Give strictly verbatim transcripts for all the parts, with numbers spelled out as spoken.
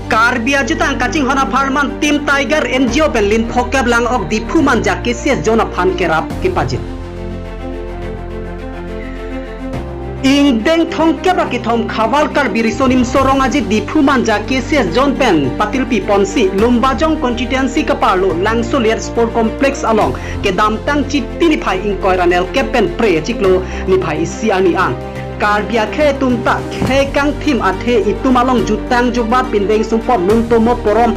Karbi ajutang kachinghon apharman Team Tiger N G O pen lin phokep lang-ok Diphu Manja K C S Zone aphan kerap kepajir. Ingdeng thomkep ra kethom Khavar Karbi Riso Nimso Rong Aje Diphu Manja K C S Zone pen patirpi ponsi Lumbajong constituency kaparlo Langso Liat Sport Complex along kedamtang Chiti niphai ingkoi ra nerkep pen phre achiklo niphai isi arni an Karbi akhei atum ta khei kangthim athe itum along jutang jubat pindeng sumpot nuntomo porom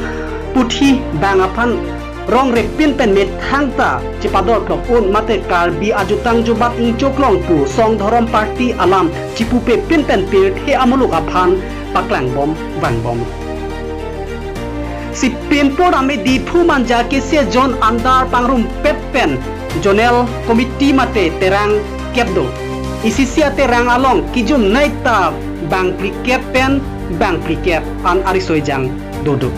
puthi bang aphan rong repin pen methang ta chepador plok un mate Karbi ajutang jubat ingchoklong pu song dhorom party alam chipupepin pen pirthe amuluk aphan paklangbom vangbom. Si pinpur ame Diphu Manja K C S Zone andar pangrumpet pen Zonal Committee mate terang kep do. Isi isi aterang along kejum nei ta bang phlikep pen bang phlikep an ariso ejang dodo.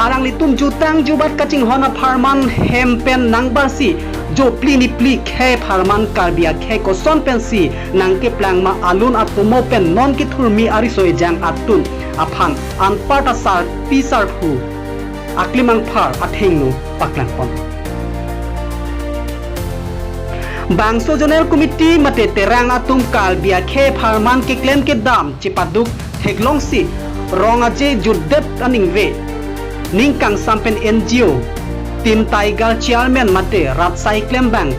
Alanglitum jutang jubat kachinghon apharman hem pen nangbarsi jo phli ni phli khei apharman Karbi akhei koson pensi nangkeplang ma alun atomo pen non kethurmi ariso ejang atun aphan anparta sarpi sarpo aklimang phar athengno paklangpon. Bangso Zonal Committee mate terang atum Karbi akhei apharman keklem kedam chepaduk theklongsi Rong Aje jutdet aningve ning kangsam pen N G O Team Tiger Chairman mate rat sai klembang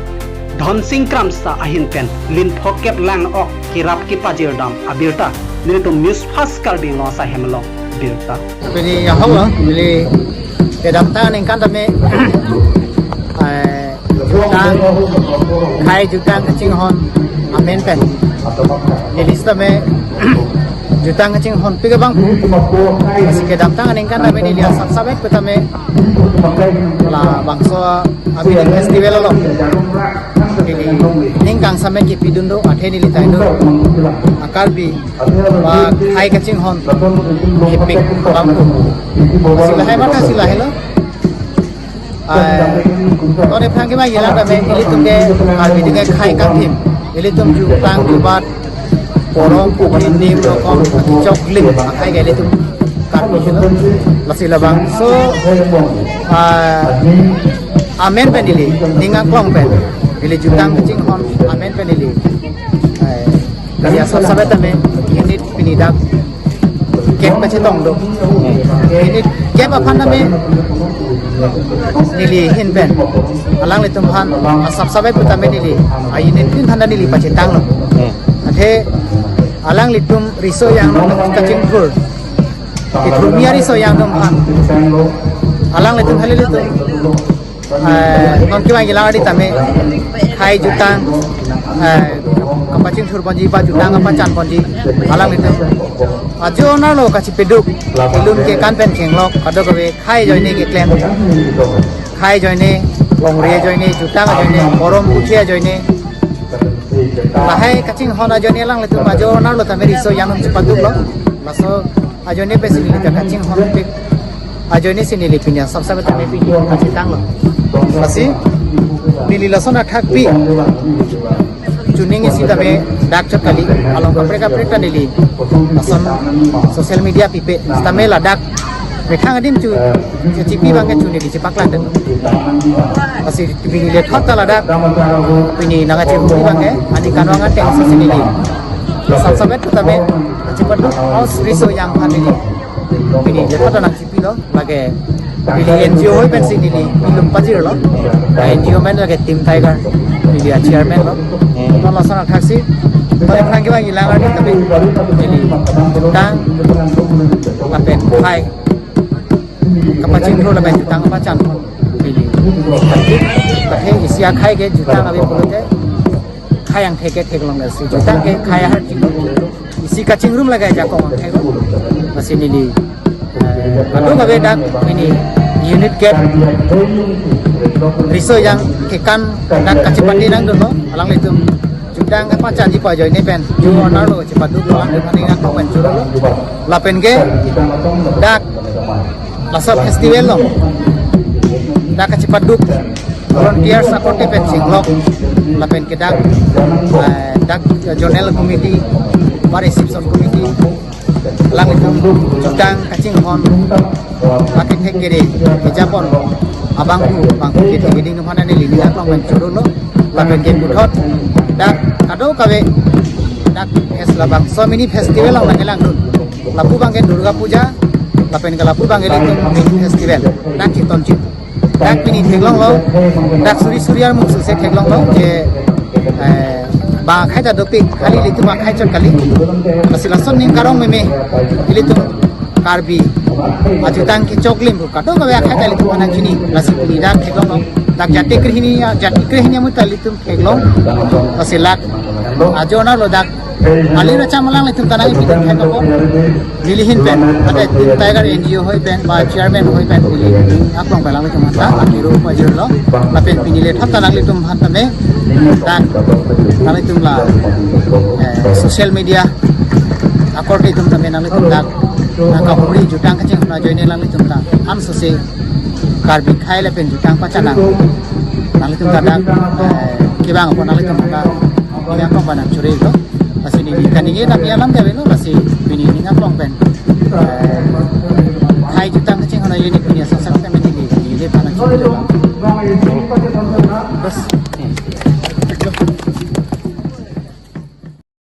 Dhonsing Kramsa ahin pen lin phokep lang-ok kerap kepajirdam abirta nelitum News Fast Karbi Anglong ahem along birta. Pini ya hong lo, pini kedamtang aningkan tame, eh, jutang, khei jutang kachinghon amen pen. Neli sitame jutang kachinghonpik abang pu. Lasi kedamtang aningkan tame neli asap sabet pu tame labangso Abidi festival along neli ning kangsam pen kepidun do athe neli taidun a-Karbi ba khei kachinghon hepik abang pu. Lasi lahai mata si lahai lo. Ai, tone phrang kevang yelang tame ilitum ke Karbi atum ke khei kangthim, ilitum jutang jubat porom puthi nim rokom choklim akhei ke ilitum Karbi helo. Lasi labangso, ah, amen pen ili ning aklong pen ili jutang kachinghon amen pen ili, eh, ya sab sabe tame unit pini dak kep kachetong do. Unit kep aphan tame neli ahin pen alanglitum aphan asap sabe pu tame neli a-unit pin aphan neli pachetanglo. Athe alanglitum riso ejang kachingthur kethurmi ariso ejang atum aphan alanglitum halitum, eh, non kevang yelang adi tame khei jutang, eh, kapachingthur ponji ba jutang kapachan ponji alanglitum ajo nalo kachepaduk kelun kekan pen chenglok kadokave khei ajoine keklem, khei ajoine, longri ajoine, jutang ajoine, porom puthi ajoine, lahai kachinghon ajoine alanglitum ajo nalo tame riso ejang atum chepaduklo. Laso ajoine pensi neli ta kachinghonpik ajoine si neli pini asap sabe tame pini kachetanglo. Lasi neli lason athakpi chuning isi tame dak chot kali along kaprek kaprek ta neli lason social media pipe tame ladak methang adim chu chechipi abang ke chu neli chepaklang den. Lasi pini lethot ta ladak pini nangkachepi abang ke ani kanwang ateng si neli asap sabe tame chepaduk aus riso ejang aphan neli pini lethot ta nangchepilo. Lake neli N G O hoi pensi neli pilum pajirlo. N G O amen lake Team Tiger, neli a-chairman lo. Non lason athaksi tone phrang kevang yelang adi tame neli jutang lapen khei kapachingthur lapen jutang kapachan neli athe isi akhei ke jutang ave pulote khei angthek ke theklong, lasi jutang ke khei ahar chingrum, isi kachingrum lake ajakong angthek. Lasi neli, eh, kadokave dak pini unit kep riso ejang kekan dak kachepate nangdunlo. Alanglitum jutang kapachanji pu ajoine pen ju honor lo chepaduklo, alanglitum aning ajakong pen churolo. Lapen ke dak laso festival along dak kachepaduk volunteers akorte pen chenglok lapen ke dak, eh, dak zonal committee ba reception committee Alanglitum jutang kachinghon, akethek kere, kejapon abangphu, bangphu kethek keding aphan neli ning aklong pen chorolo, lapen ke puthot dak kadokave dak phes labangso mini festival along nangkelangdun. Lapu abang ke Durga Puja, lapen ke lapu abang ke ilitum mini festival dak ketonchit. Dak pini theklonglo, dak suri suri armung suse theklonglo je, eh, bang akhai ta dopik, kali ilitum akhai chot kali. Lasi lason ning karong meme, ilitum Karbi ajutang kechoklim pu kadokave akhai ta ilitum aphan nangchini. Lasi pini dak theklonglo, dak jati krehini, jati krehini amu ta ilitum theklong. Lasi lak ajo nanglo dak, aling racham alanglitum ta nangpi thek apot. Neli ahin pen, ate Team Tiger N G O ahoi pen, ba chairman ahoi pen, neli ning aklong pen alanglitum aphan ta akiru pajirlo. Lapen pini le thot ta alanglitum aphan tame, dak alanglitum la, eh, social media akorte atum tame alanglitum dak nangkahumri jutang kachinghon ajoine alanglitum ta han sose Karbi akhai lapen jutang pachanang alanglitum ta dak, eh, kevang apot alanglitum ta ning aklong pen nangchorilo. Lasi neli kaningje dak alam ke avelo, lasi pini ning aklong pen, eh, akhai jutang kachinghon ajoine pini asong sak pen neli kaningje aphan nangchorilo. Bas.